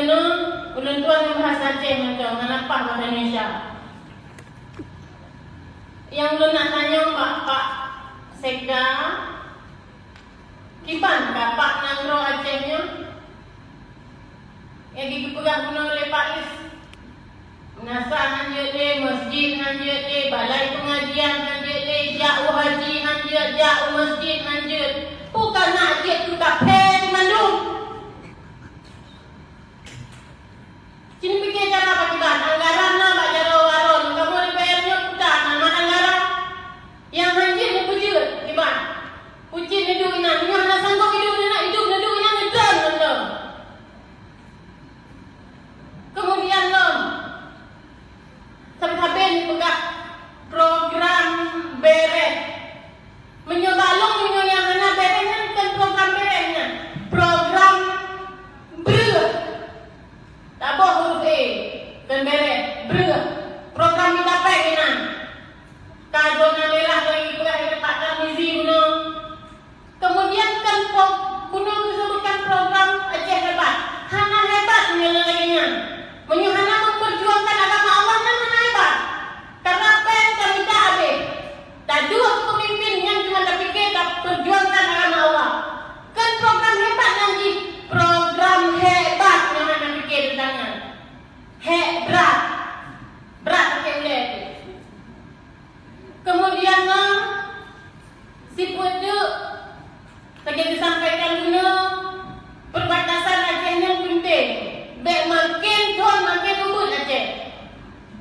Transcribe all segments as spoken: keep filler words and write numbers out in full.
Nyoe ulôn tuan ngon bahasa Aceh mantong, hana paih bahasa Indonesia. Nyang lôn nak tanyong bak Pak Sekda, kiban ka Pak nanggroe Aceh nyoe? Nyang geupeugah bunoe lé Pak Is, meunasah han jeuet lé, masjid han jeuet lé, balai peungajian han jeuet lé, jak u haji han jeuet, jak u masjid han jeuet. Peue ka na jeuet keu kaphé di mandum? Ci neupike cara bak kiban, anggaran na bak jaroe waron, kamoe D P R nyoe peue na mat anggaran. Nyang han jeuet neupeujeuet kiban. Peue cit neuduek inan, nyoe hana sanggob iduek, neuduek, neuduek inan neutron mantong. Keumudian lom, sabe-sabe neupeugah program bereh. Meunyoe bak lôn, meunyoe nyang hana bereh nyan kon program bereh nyan, program breueh. Taboh huruf E, kon bereh, breueh. Program mita péng inan. Ka zona merah lagi peugah di tempat kami zi bunoe. Kemudian kan pro-, bunoe geusebutkan program Aceh Hebat. Hana hebat meunyoe lagée nyan. Meunyoe hana memperjuangkan agama Allah, nyan hana hebat. Karena péng ka mita habéh. Taduek pemimpin nyang cuma tapike taperjuangkan agama Allah. Kan program hebat nyan jih, program hebat nyang hana pike teuntang nyan. Hek brat. Brat pike ulée tu. Kemudian ngon sifeuet deuk lagée geusampaikan bunoe, perbatasan Aceh nyan peunteng. Bék maken thon maken ubit Aceh.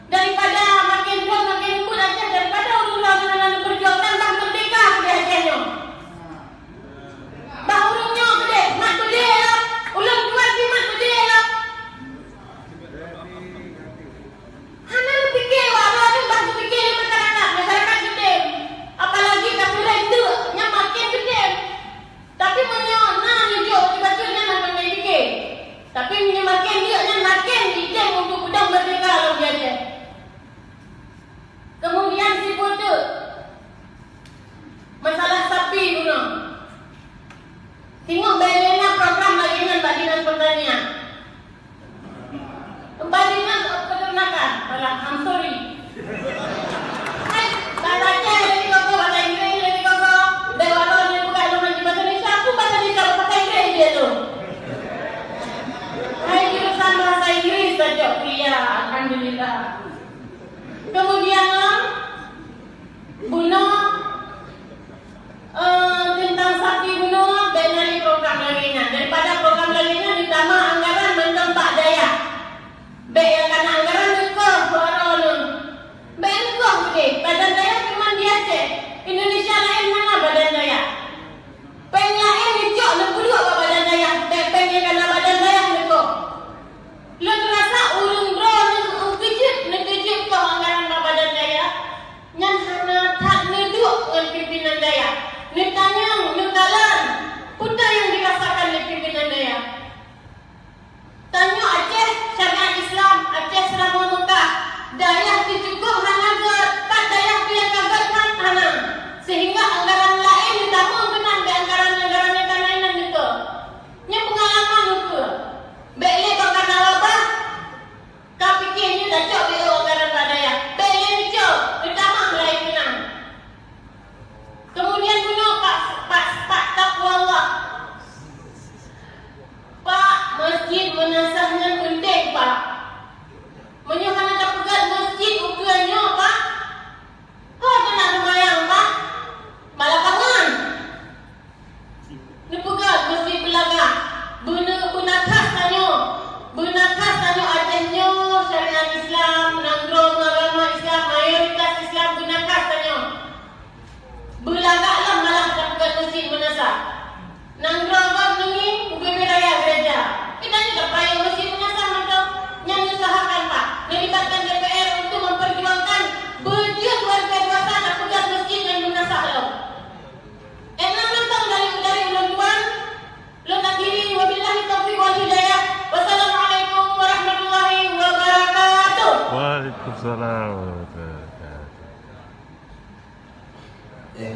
Daripada maken thon maken ubit Aceh, daripada ureuëng droe hana neupeurjuangkan bah merdeka keudeh Aceh nyoe. Bah ureuëng nyoe keudeh mat beudée lom, ulôn tuan pih mat beudée lom. Hana neupike wak droe nyoe bah neupike lé masyarakat, masyarakat geutem. Apalagi ka seurai teuk nyang maken geutem. Tapi meunyoe na neujok sibacut nyan hana lé pike. Tapi meunyoe maken jeuet nyan maken jitem untuk peudong merdeka lom di Aceh. Kemudian sifeuet deuk masalah sapi bunoe. Singoh bak lé na program lagée nyan bak Dinas Pertanian. Bak Dinas Peternakan, alah, I'm sorry. Hai, bahasa Aceh lé dikoko, bahasa Inggris lé dikoko, dewaro lé buka lôn ngaji bahasa Indonesia, aku bahasa Indonesia, bahasa Inggris dia tu. Hai, jurusan bahasa Inggris saja kuliah, alhamdulillah. Kemudian, bunoe, eh, teuntang sapi bunoe, bék na lé program lagée nyan. Daripada program lagée nyan, neutamah anggaran mantong bak dayah. Bék nyang kana anggaran neukoh bak droeneuh. Bék neukoh udeh, badan dayah cuma di Aceh. Indonesia laén hana badan dayah. Péng laén neucok neupeuduek bak badan dayah, bék péng nyang kana badan dayah neukoh. Lôn rasa ureuëng droeneuh keujeuet, neukeujeuet koh anggaran bak badan dayah, nyan hana that neuduek ngon pimpinan dayah. Neutanyong, neukalon, peue nyang dirasakan lé pimpinan dayah. Tanyoe Aceh syariat Islam, Aceh seuramoe Meukah, dayah teucukôp hana gét, pat dayah pih nyang ka gét nyan hana. Sehingga anggaran laén jitamong keunan bak anggaran-anggaran nyang ka na inan neukoh. Nyoe peungalaman ukeue. Bék lé bak kana wabah, ka pike nyoe tacok B O anggaran bak dayah. Bék lé neucok, neutamah laén keunan. Kemudian bunoe Pak, Pak, Pak Taqwallah. Pak, masjid meunasah nyan peunteng, Pak. Meunyoe hana tapeugét masjid ukeue nyoe, Pak, ho teunak seumayang, Pak? Balapangan. Neupeugah meusti beulagak, beuna-, beunakah tanyoe, beunakah tanyoe Aceh nyoe syariat Islam, nanggroe meuagama Islam, mayoritas Islam, beunakah tanyoe. Beulagak lom malah tapeugah meusti meunasah. Nanggroe gob neungieng ubé-bé raya gereja. Kita juga payah meusti meunasah mantong. Nyan usahakan, Pak, melibatkan D P R untuk memperjuangkan beujeuet luar biasa tapeugah meusti nyan meunasah lom. Enam lantong dari, dari ulôn tuan, lôn akhiri, wabillahi taufiq wal hidayah. Wassalamualaikum warahmatullahi wabarakatuh. Waalaikumsalam warahmatullahi wabarakatuh. Ya.